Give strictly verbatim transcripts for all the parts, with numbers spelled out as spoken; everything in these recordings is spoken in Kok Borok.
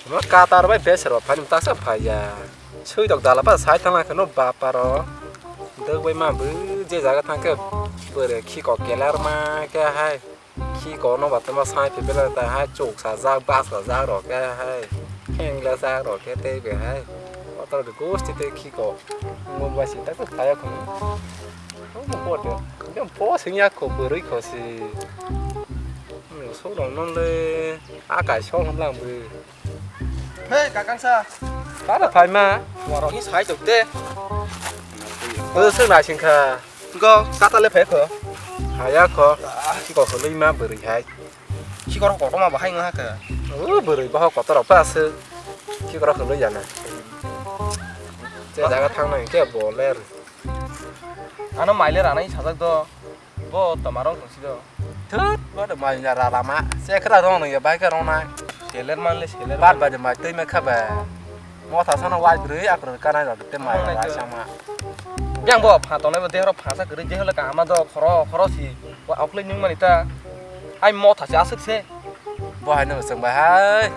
Mo katar bai besero phani taksa phaiya. Sui dok dala ba sai thang khe no baparo. Dok bai ma bu je jaga thang khe bwrwi khiko kelar ma khe hai. Khiko no ba tama sai phi bela ta hai chuk sa jak bas sa jak ro khe hai. Khengla jak ro khe tei be hai. Kotor de gosti tei khiko. Mo ba si taksa phaiya khun. Mo bo de. Dem po sing ya ko bwrwi kho si. Sok rok non le a kai sok lang bu. Hei, kakangsa. Kada phaima? Warok ni sai tok te. Bo sing nai sing kha. Go, kata le phai kho. Haya kho. Khiko khului ma bwrwi hai. Khiko rok kotor ma bahai nga kha. O bwrwi boho kotor rok pa se. Khiko rok khului jana. Je jaga thang nai ke boler. Ano maile ranai sajak do. Bo toma rong tongsi do. Thut, bo de mai ya rara ma. Se khra rong nang ya bai khe rong nai. Seler man le seler. Bat bai de mai twi me kha ba. Motha sana wai brwi akur ka nai rok te mai rara sama. Yang bo pha tonai bo dehro pha sa kwrwi dehro le kahama do khoro khoro si. Wa okle ning mani ta. Ai motha se asuk se. Bo hai no chwng bai hai.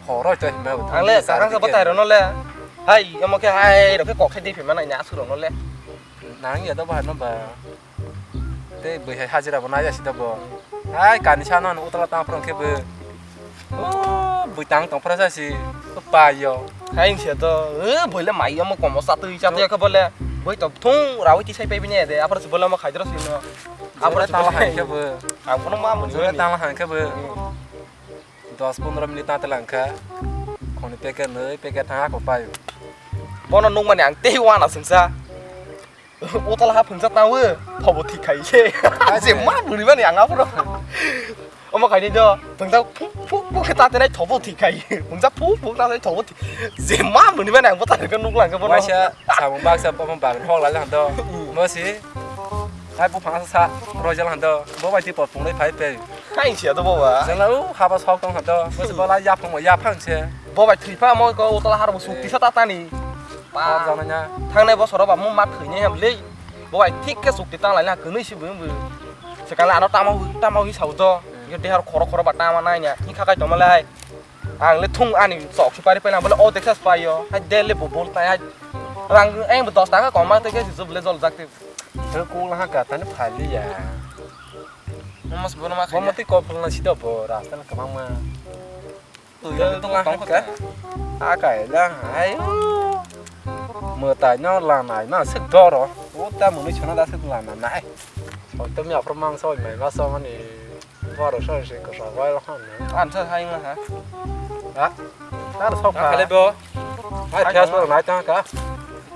Khoro to hima bo. Ang le sakang sa batai rono le. Hai omo khe hai rok khe kok sai di phima nai nya asuk rono le. Nang ya do bo hai no ba. Tei bwihai hajira bo nai jasi da bo. Hai kani sano ano utla tang phra khe bo. O bwi tang tong phra jasi. Payo. Hai se to. E bwile mai omo komo satwi chatwi khe bole. Bwi to thung rawi ti sai pai bini de. Aphra se bole omo khaidro sino. Aphra tala hai khe bo. Ang kono ma muni. Tala hai khe bo. Dos pondro minute tang tala kha. Khoni packet nui packet thang ako payo. Bono nungmani ang tei wana sungsa. Utala ha phungsa tangwi thobo thik khai se. Ai se ma bwrwi mani ang aphuru. Omo khaini do phungsa phuk phuk phuk khe ta tenai thobo thik khai. Phungsa phuk phuk ta tenai thobo thik. Je ma bwrwi mani ang bota khe nuk lang khe bono. Waisa samung baksa omo bagwi hok lai lang do. Mo si. Ai buphang sa rojal han do. Bo bai ti pot phunglai phai pe. Khai sia do bo ba. Jala u haba sok tong han do. Mo si bola yaphang mo yaphang se. Bo bai thwi pha mo ko utala har bo suk tisa ta tani. Hor jana nya. Thangnai bosoro ba mo ma thwinai ham le. Bo bai thik khe chukti tang laina kwnwi si bwng bwng. Swkang le ano tamo hwi, tamo hwi sao do. Yo dehor khoro khoro ba tama nai nya. Hikha kai tongma lai. Ang le thung ani chok si pari paina bole o deksa pai yo. Hai del le bo bol tai hai. Rang ang bo dos taka koma te khe si jub le jol jak te. Thang kung ha ka tani phali ya. Mo mas bono ma khai. Mo mati ko phulna si do bo rasta le kamang ma. Twi tong tong tong kha. A kai la hai. Mwtai no lanai ma sik doro. O ta mwnwi chana da sik lana nai. Soi to mi aphro mang soi mai ma so mani. Boro soi se ko so wai lo han. An sa hai ma ha. Ha. Tar so ka. Khale bo. Hai Facebook nai ta ka.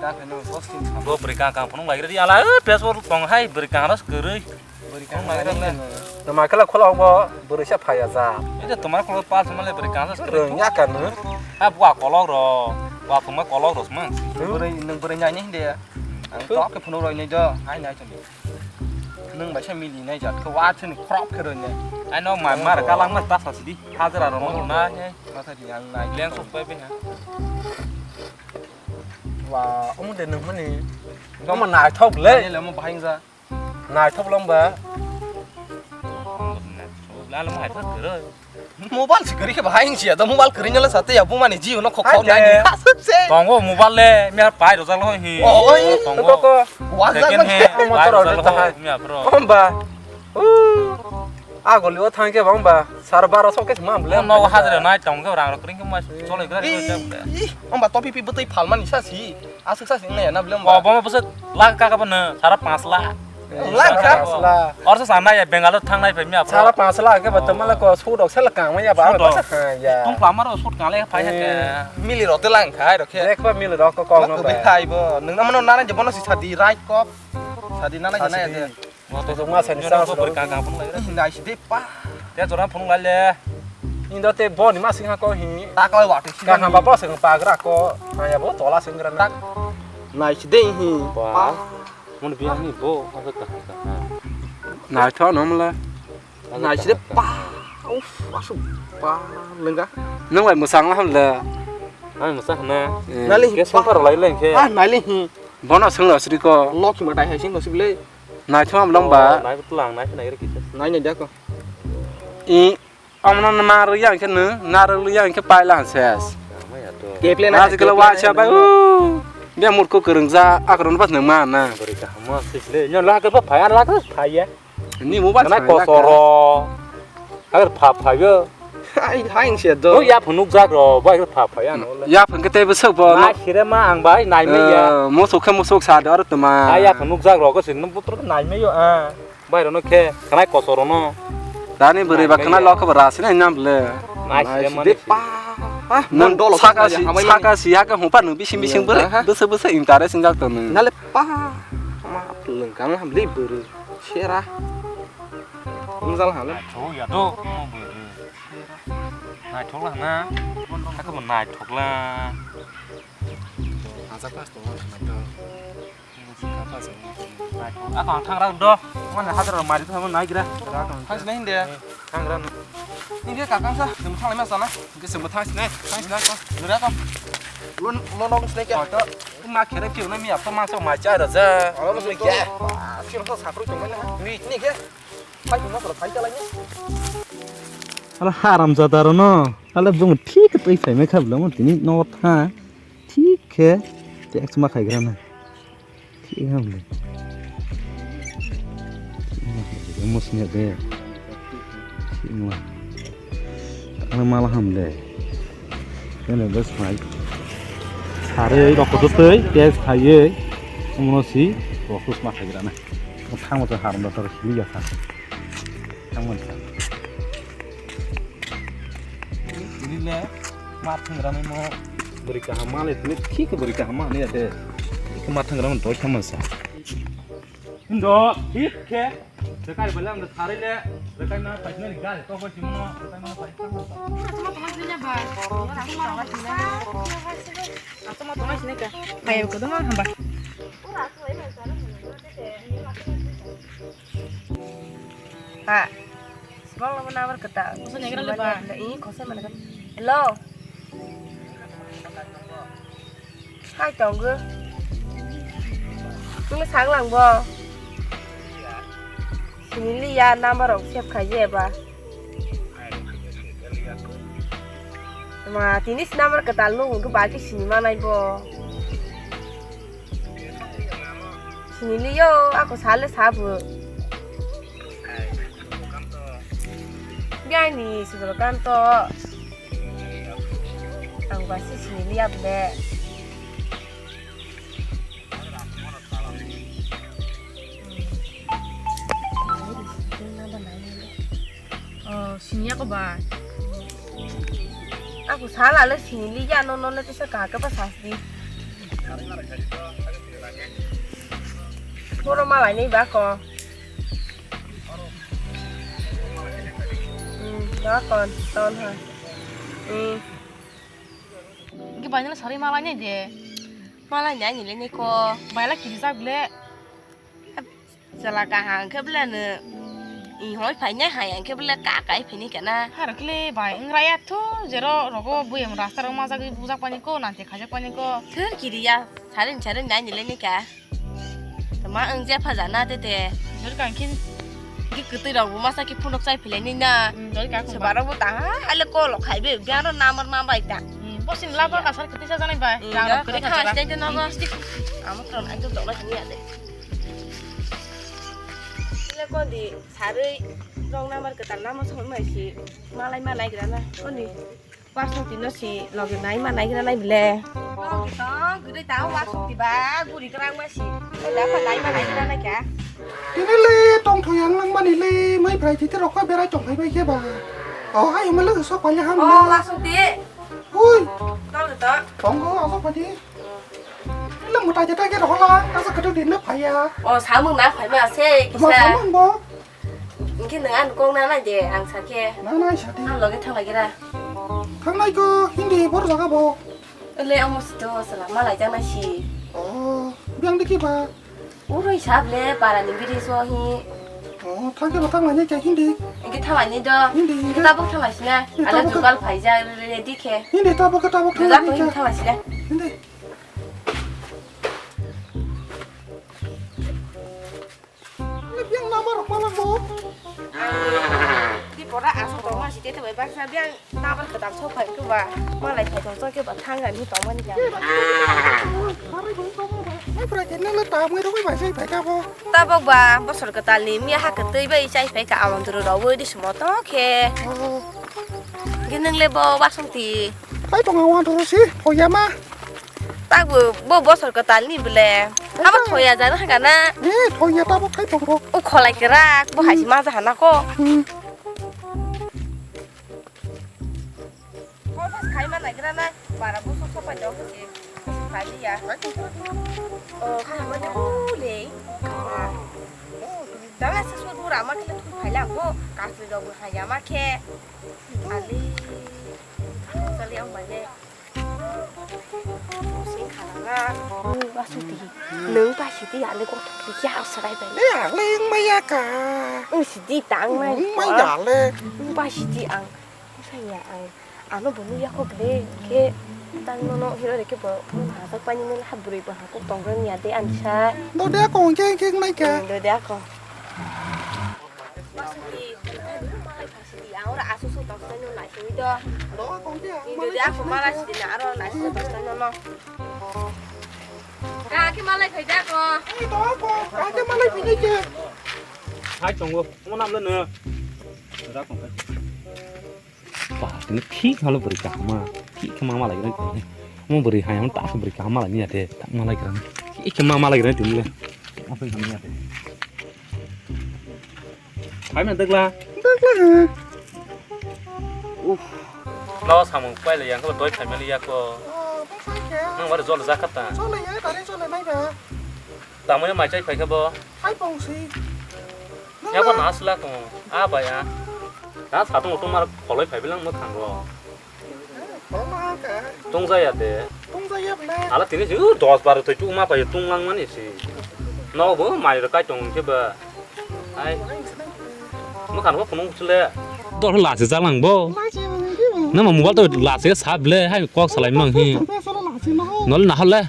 Ta pheno posting. Bo bri ka ka phunung lai ri ala Facebook tong hai bri ka ras kwrwi. Tama kala khola bo bwrwi sa phaya ja. Ida tama khola pa sama le bwrwi kansa. Rwng ya kanu. Ha bua kolok ro. Bua phuma kolok ro sma. Bwrwi nang bwrwi nai ni hinde. Ang tok ke phunu roi ni jo. Ai nai chani. Nang bai sa mili nai jat ko wa chani krop ke roi nai. Ai no ma mar kalang ma ta sa sidi. Hajra ro no na he. Ma sa di ang nai. Leng sok pai be ha. Wa, omo de nang mani. Omo nai thok le. Ai le mo bahing ja. Naithok long ba. Lalo mo hai thok kwrwi. Mobile si kwrwi khe bahai hing siya da mobile kwrwi nyala sate ya bumani ji uno khok khok nai ni. Tongo mobile le me har pai rojak lo hi. Oh, oi. Tongo. Ko ko. Wa ja. Second hand pai rojak lo hi me apro. Om ba. Agoli o thang khe bang ba. Sar baro sok khe ma bole. No hajre nai tong khe rang rok kring khe ma chole gra. Om ba topi pi bwtwi phalmani sa si. Aswk sa sing nai na bole. Bo bo bwswk lakh kaka bo no sara panch lakh. Lakh kaka. Panch lakh. Or sa sana ya Bengaluru thangnai phai miya. Sara panch lakh ke ba tama la ko sudok sala kang ya ba. Sudok. Tong plamar o sud kang le phai ha ke. Mili rok te lang khai rok khe. Dek ba mili rok ko kong no ba. Khai bo. Nang na mano nana je bono si sadi right kop. Sadi nana je na ya. Tongma sani sa. Bwrwi kang kang phunuk lai. Nai si de pa. Te jora phunuk lai le. Indo te bo ni ma sing ha ko hi. Ta ko wa te. Ka ha ba bo sing pa gra ko. Ha ya bo tola sing gra na. Nai si de hi. Pa. Mun bi ni bo ha ka ka. Nai tho nom la. Nai si de pa. Uf, asu pa lenga. Nang lai musang la ham la. Ai musang na. Nai le hi. Ke song pa ro lai le ke. Ah, nai le hi. Bono sing lo sri ko. Lo ki ma dai hai sing lo sri le. Naithok am long ba. Nai tlang nai nai rikisa. Nai nai dako. I Amno narwk yang khe nw, narwk yang khe paila ses. Teple na, Ajikala teple wa na, cha bai, teple na. U. Be murko kwrwngja, akron bas nang ma na. Bwrwi kaham ma sisle. Nyo la ka phai, la ka phai ya. Ni mo ba Nai sai la ka. Kosoro. Agar pha pha yo. Hai, hai se do. O ya phunuk jak ro, bai ka pha pha ya no le. Ya phun kete bwswk bo no. Na sire ma ang bai nai me ya. Eh, mosok khe mosok sa do aro tuma. Ai ya phunuk jak ro ko sin no putro nai me yo a. Bai ro no khe khnai kosoro no. Dani bwrwi ba khnai lo khe ba ra sinai nam le. Nai sire ma de ni pa. Ha, Mon dolo saka khe si, hamai mani. Saka si ya ka hung pa nw bising bising bwrwi. Aha. Bwswk bwswk interest singjak to nw. Nale pa. Ma lwng kang ham le bwrwi. Sera. Wng jal ha le. Naithok ya do, omo bwrwi. Naithok la na. Hakhe bo naithok la. Haja pas to, naithok. Naithok. Ako ang thangra do. Mane hajar mari to naigra. Thang sini hindi. Thangra no. Hindi kakang sa, kamu thang lama sana. Hindi semua thang sini, thang sini ako. Nura ako. Lun, lun, lun, sini kya? Ako. Ma khere piu na mi apa ma so ma cha da za. Alo mo ke. Sir so sakru chong na. Ni ni ke. Phai chong na so phai chala ni. Ala haram jada ro no. Ala bung thik twi phai me khab lo mo tini no tha. Thik khe. Te ek ma khai gra na. Thik ham le. Mo sne de. Thik ma. Ang mala ham de. Kene bes phai. Sare rok ko tei test phaiye. Umno si rok tus ma khai gra na. Thang mo to haram da tor hili ya sa. Thang mo sa. Ini le ma thang gra na mo. Beri kaham ma le, ini thik beri kaham ma le ya de. Ke ma thang gra mo doi thang mo sa. Indo, thik khe. Rekai bela ang thari le, rekai na paisna ni gari to bai simo, rekai na paisna. Tuma tuma sini ba. Tuma tuma sini ka. Mai ko dama hamba. Ha. Small number kata. Kosong negra le ba. Ini kosong mana kan? Hello. Hai tongo. Nung saklang bo. Siniliya number rok save khai je ba. Ma tini si number kwtal nung hwnkhe ba khe sini manai bo. Siniliyo ako sale sabo. Biyangni Sujakanta. Ang ba si siniliya bole. Oh, siniya ko ba? Ako sala le siniliya no no le tesa ka ka ba sasdi. Boro malai ni ba ko. Hmm, ba kon ton ha. Hmm. Ki ba ni sari malai ni de. Malai ni ni le ni ko. Ba la ki jak le. Chwla kaham khe bwleno, i hoi phainai hai ang khe bwle ka kai phini kana. Haro kile bai wng raya thu, jero rogo buyem rasta rok majagwi bujak pani ko, nante khajak pani ko. Thir kiriya, sarin sarin nai nile nika. Tama wng je phaja na tete. Jor kang khin. Ki kwtwi rok bo masa ki phunuk chai philai ni na. Hmm, jor kang. Sebarok bo ta ha, ale kolo khai be, biang ro namar ma bai ta. Hmm, bosin laba kasar kwtwi sa janai bai. Hmm, rang rok kwtwi kha kha jora. Amo tron ai to dok la ni ya de. Ile kondi sarui rong number kwtal lama song mai si malai malai gra na kondi. Wasung tino si logi nai malai gra nai bile. Tong gudai tao wasung tiba guri kerang ma si. Kondi apa nai malai gra nai kya? Tini le tong thoyang lang mani le mai phai titi rokha berai tong phai bai khe ba. Oh, ayo mele sok pale ham. Oh, wasung ti. Ui. Tong to. Tong go asok phaji. Ile mutai jeta ke rohola, asa kedo din le phaya. Oh, samung na phai ma se. Ma kisa. Samung bo. Engke nang an kong na na je, ang sa ke. Na na sa di. Ang loge thang lagi ra. Thang nai ko, hindi bor jaga bo. Ele amo sito sala, malai jang na si. Oh, biang dikhi ba. Uroi sable para ni biri so hi. Oh, thangke ba thangmani khe hindi. Engke thangmani do. Hindi, hindi. Tabuk thangmani sina. Hindi, ale tabuk. Jugal phaija ready khe. Hindi tabuk, tabuk thangmani khe. Jugal phaija thangmani sina. Hindi. Lebih yang nama rok malang bo. Di Pora aswk tongma si tete bai baksa biang tabar kwtal sok phai khe ba malai phai tong sok khe ba thang ani tongmani ya. Ai pura khe nang le tam ngai rogwi bai sai phai kha bo. Tabok ba bosor kwtal ni miya ha kwtwi bai chai phai kha amon duru rogwi di sumo to khe. Oh. Ge nang le bo wasong ti. Phai tong amon duru si thoya ma. Tabuk bo bosor kwtal ni bole. Abo thoya jana haka na. Eh, thoya tabuk khai tong ro. O kholai krak bo hai ma jana ko. Hmm. Ko bas khai ma nai gra na. Bara bo sok sok pai dok ke. Khai ya. O khai ma de le. Dala se so dura ma ke tu khai la ko. Kasri dok hai ya ma ke. Ali. Sali ang bai le. Sing khalanga. Nung ba sidi. Nung ba sidi ale kothok di ya sarai bai. Eh, ale wng maya ka. Wng sidi tang nai. Wng maya le. Wng ba sidi ang. Saya ang. Ano bunu ya kok le ke tang nono hiro de ke bo. Hajak pani mel ha buri ba ha kok tong ren ya de ansa. Do de ko ke ke nai ka. Do de ko. Sidi, ang oro aswk swk tong swnai nw naisingwi do. Sidi, ako mala sidi na aro naising tong swnai nw no. Ka ke malai phai da ko. Hai tongo, mo nam le nw. Ba, tini thik halo bwrwi kaham ma. Thik khe ma malai gwnai tini. Mo bwrwi hai ang ta bwrwi kaham malai ni ate. Ta malai gwnai. Thik khe ma malai gwnai tini le. Mo phai ni ate. Phaimani dwgla? Dwgla. Uff. No samung paila yang ko doi phaimali ya ko. Oh, tei phai khe. Nang bari jol jakat ta. Jol ya, tari jol nai ba. Tamoni mai chai phai khe bo. Hai pong si. Ya bo na sila ko. A ba ya. Na satung tung mar kholoi phai bilang mo thang ro. Tongma kha. Tongja ya de. Tongja ya bla. Ala tini si, uh, dos bar thoi tu ma pai tung lang mani si. No bo mai ro kai tong ke ba. Ai. Mo kan bo phunung chule. Dor la se jalang bo. Na ma mobile to la se sab le hai kok salai mang hi. Nol na hole.